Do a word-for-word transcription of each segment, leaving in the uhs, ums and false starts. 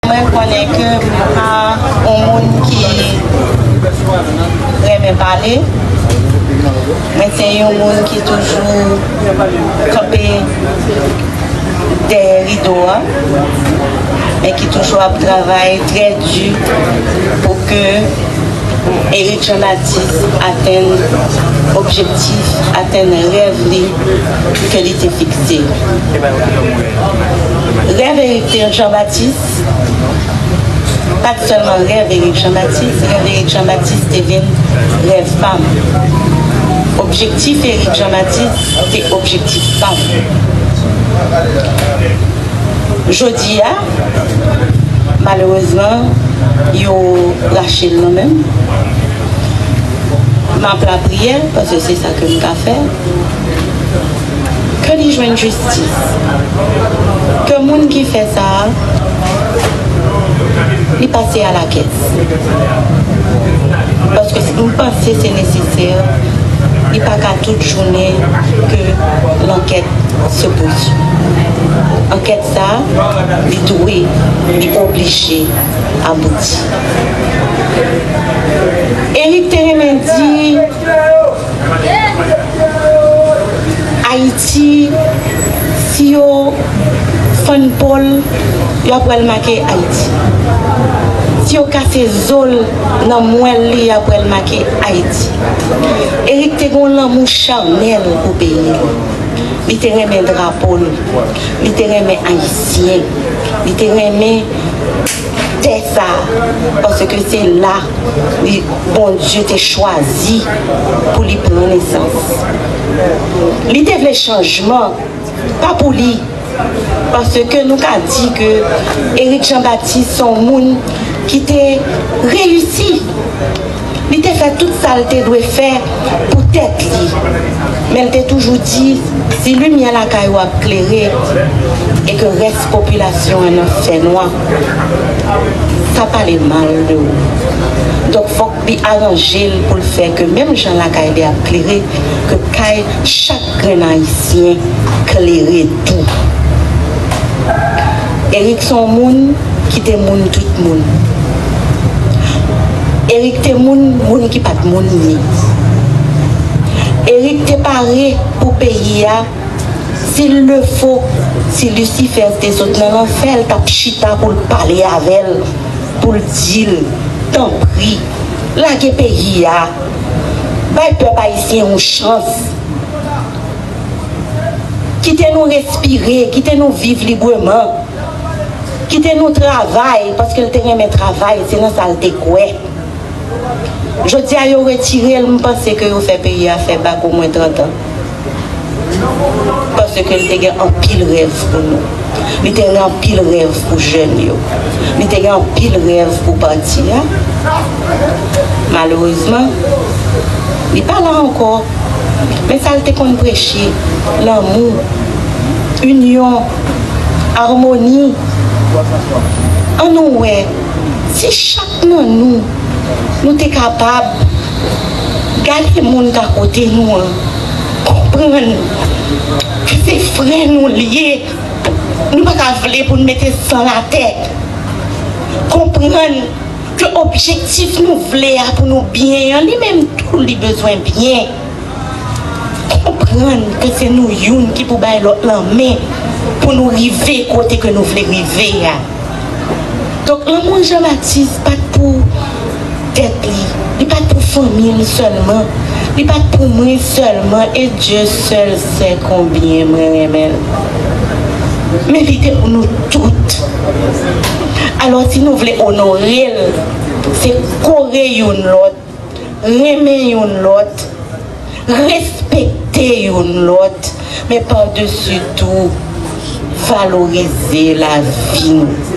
Mwen konnen ke m pa yon moun ki renmen pale, men se yon moun ki toujou kanpe dèyè rido a, men ki toujou ap travay trè di pou ke Éric Jean-Baptiste atenn objektif, atenn rèv li ke li te fikse. Rèv Éric Jean-Baptiste pa t sèlman rèv Éric Jean-Baptiste, rèv Éric Jean-Baptiste te vin rèv pa m. Objektif Éric Jean-Baptiste te objektif pa m. Jodi a, malerezman, yo rache l nan men m. M ap lapriyè, paske se sa ke m ka fè. Ke li jwenn jistis. Ke moun ki fè sa a, li pase alakès. Paske m panse se nesesè, li pa ka tout jounen ke lankèt se pouswiv. Ankèt sa a, li dwe, li oblije abouti. Éric te renmen di, Ayiti, si yo fann po l, yo ap wè l make Ayiti. Si yo kase zo l nan mwèl li, y ap wè l make Ayiti. Éric te gen yon lanmou chanèl pou peyi li. Li te renmen drapo l. Li te renmen Ayisyen. Li te renmen tè sa a, paske se la li, Bondye te chwazi pou li pran nesans. Li te vle chanjman, pa pou li, paske nou ka di ke Éric Jean-Baptiste se yon moun ki te reyisi. Li te fè tout sa l te dwe fè pou tèt li. Men l te toujou di, si limyè lakay ou ap klere e ke rès popilasyon an nan fènwa, sa pale mal de ou. Donk, fòk li aranje l pou l fè ke menm jan lakay li ap klere, ke kay chak grenn Ayisyen klere tou. Éric se yon moun ki te moun tout moun. Éric te moun, moun ki pa t moun li. Éric te pare pou peyi a, s'il le faut, si Lisifè te sot nan lanfè, l t ap chita pou l pale avè l, pou l di l, tanpri, lage peyi a, bay pèp ayisyen yon chans. Kite nou respire, kite nou viv libreman. Kite nou travay, paske l te renmen travay, se nan sa l te kwè. Jodi a, yo retire l, m panse ke yo fè peyi a fè bak omwen trant an. Paske l te gen anpil rèv pou nou. Li te gen anpil rèv pou jèn yo. Li te gen anpil rèv pou pati a. Malerezman, li pa la ankò. Men sa l te konn preche, lanmou, inyon, amoni. Ann nou wè, si chak nan nou, nou te kapab gade moun k akote nou an, konprann ke se frè nou l ye, nou pa ka vle pou n mete san l atè. Konprann ke objektif nou vle a pou nou byen an, li menm tou, li bezwen byen. Konprann ke se nou youn ki pou bay lòt lanmen pou nou rive kote ke nou vle rive a. Donk, lanmou Jean Baptiste pa t pou tèt li, li pa t pou fanmi l sèlman, li pa t pou mwen sèlman, e Dye sèl sè konbyen mwen renmen l. Men li te pou nou tout. Alò, si nou vle onore l, se kore youn lòt, renmen youn lòt, respekte youn lòt, men padesi tou, valorize lavi nou.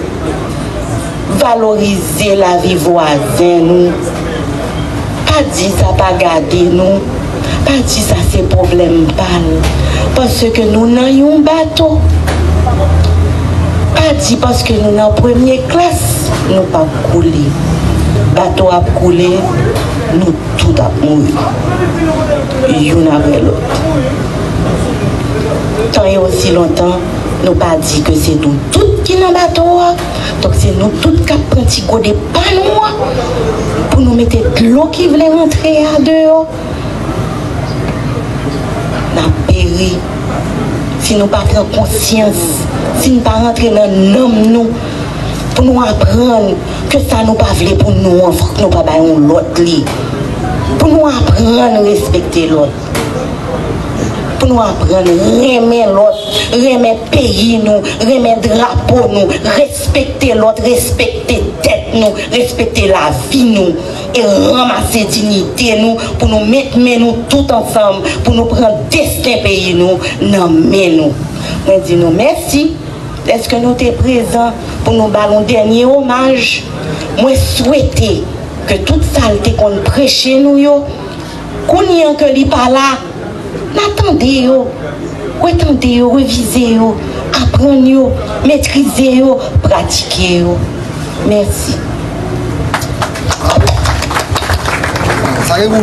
Valorize lavi vwazen nou. Pa di sa pa gade nou. Pa di sa se pwoblèm pa l. Paske nou nan yon bato. Pa di paske nou nan premye klas, nou p ap koule. Bato ap koule, nou tout ap mouri, youn apre lòt. Tan e osi lontan nou pa di ke se nou tout ki nan bato a. Donk, se nou tout k ap pran ti gode pa nou an pou nou mete dlo ki vle rantre a deyò. N ap peri si nou pa pran konsyans, si n pa rantre nan nanm nou, pou nou aprann ke sa nou pa vle pou nou an, fòk nou pa bay yon lòt li. Pou nou aprann respekte lòt. Pou nou aprann renmen lòt, renmen peyi nou, renmen drapo nou, respekte lòt, respekte tèt nou, respekte lavi nou, e ranmase diyite nou pou nou met men nou tout ansanm, pou nou pran desten peyi nou nan men nou. Mwen di nou mèsi dèske nou te prezan pou nou ba l yon dènye omaj. Mwen swete ke tout sa l te konn preche nou yo, kounye an ke li pa la, n a tande yo, retande yo, revize yo, aprann yo, metrize yo, pratike yo. Mèsi. Sa gen pou